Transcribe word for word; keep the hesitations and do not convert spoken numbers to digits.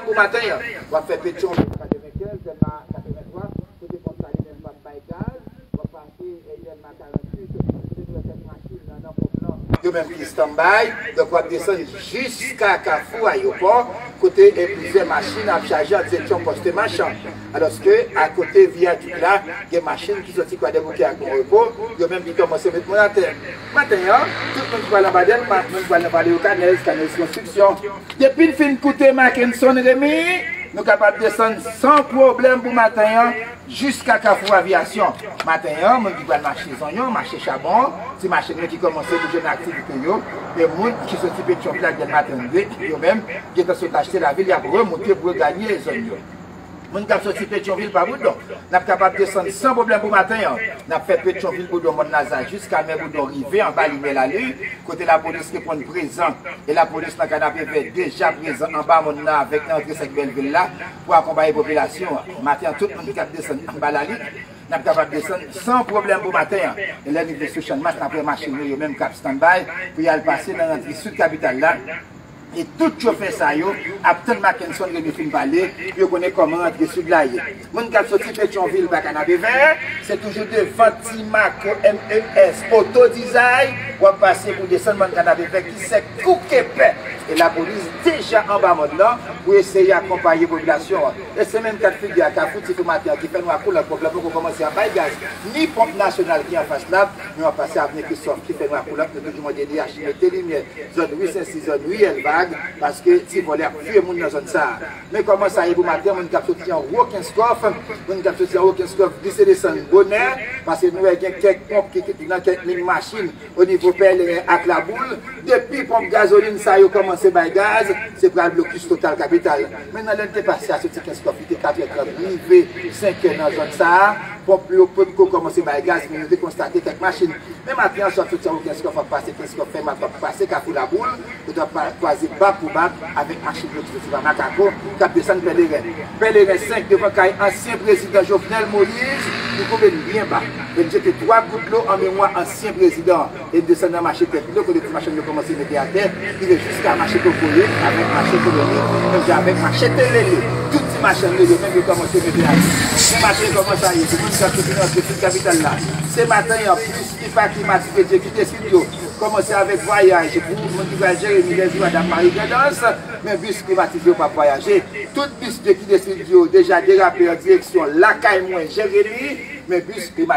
Pou maten an, w ap fè Petyonvil katrevenkenz, Dèlma katreventwa, kote pòt la li menm p ap bay gaz, w ap pase, e, Dèlma karanntuit, kote nou wè kèk machin nan, nan pòt lan, yo menm ki standby, donk w ap desann jiska Kafou Ayewopò, kote, e, plizyè machin ap chaje ant Zetyonm Pòs Machan. Alòske, akote viyajik la, gen machin ki soti Kwadèboukè ak Bon Repo, yo menm ki kòmanse met moun atè. Maten an, tout moun ki pral anba Dèlma, moun ki pral nan Vale Okanèz, Kanèz Konstriksyon. Depi n fin koute Mackenson Remy, nou kapab desann san pwoblèm pou maten an, jiska Kafou Aviyasyon. Maten an, moun ki pral mache zonyon, mache chabon, ti machin yo ki kòmanse pou jwenn aktivite yo, e moun ki soti Petyonvil ak Dèlma trannde, yo menm, gentan sot achte lavil, y ap remonte pou reganye zòn yo. Moun k ap soti Petyonvil pa Boudon, n ap kapab desann san pwoblèm pou maten an. N ap fè Petyonvil Boudon, Mòn Laza, jiska Mè Boudon rive anba Limyè Lali, kote lapolis reponn prezan. E lapolis nan Kanapevè deja prezan anba mòn nan avèk nan antre sèk Bèlvil la pou akonpaye popilasyon an. Maten an, tout moun ki ap desann anba Lali, n ap kapab desann san pwoblèm pou maten an. E lè n rive sou Channmas, n ap wè machin yo, yo menm k ap standby pou y al pase nan rantre sid kapital la. E tout chofè sa yo ap tann Mackenson Remy fin pale pou yo konnen kòman rantre sid la ye. Moun k ap soti Petyonvil pa Kanapevè, se toujou devan Ti Mako M E S Auto Design w ap pase pou desann bann Kanapevè ki sèk kou kepè. E lapolis deja anba mòn nan pou eseye akonpaye popilasyon an. E se menm kat figi a Kafou Tifou maten an ki fè nwa koulant, pòp la poko kòmanse ap bay gaz, ni ponp nasyonal ki anfas la, men w ap pase avni Kristòf ki fè nwa koulant, nou toujou mande D H mete limyè zòn Wi Sensi, zòn Wi Èlvag, paske ti vòlè ap tiye moun nan zòn sa a. Men kòman sa ye pou maten, moun k ap soti anwo Kenskòf, moun k ap soti anwo Kenskòf, glise desann bonè, paske nou wè gen kèk ponp ki, ki nan kèk liy machin o nivo Pèleren ak Laboul. Depi ponp gazolin sa yo kòmanse bay gaz, se pral blokis total kapital. Men nan lè n te pase a soti Kenskòf, li te katrè trant, rive senkè nan zòn sa a, ponp yo potko kòmanse bay gaz, men nou te konstate kèk machin. Men maten an, sòt soti anwo Kenskòf ap pase Kenskòf, fè mat ap pase Kafou Laboul, kote w ap pa-, kwaze bak pou bak avèk machin yo ki soti pa Makako, k ap desann Pèleren. Pèleren senk devan kay ansyen prezidan Jovenel Moïse, li koube n byen ba. E l jete twa gout dlo an memwa ansyen prezidan an. E l desann nan mache Tèt Dlo, kote ti machann yo kòmanse mete atè, rive jiska mache Kokoye, avèk mache Koloni, menm jan avèk mache Telele. Tout ti machann yo, yo menm yo kòmanse mete atè. Men maten kòman sa ye, se moun k ap soti nan sid kapital la. Se maten an, plis ki pa klimatize, Dye ki desid yo. Kòmanse avèk vwayaj pou moun ki pral Jeremi, Lèzwa, Dap Mari, Grandans, men bis klimatize yo p ap vwayaje. Tout bis Dye ki desid yo deja derape an direksyon lakay mwen, Jeremi, men bis klimatize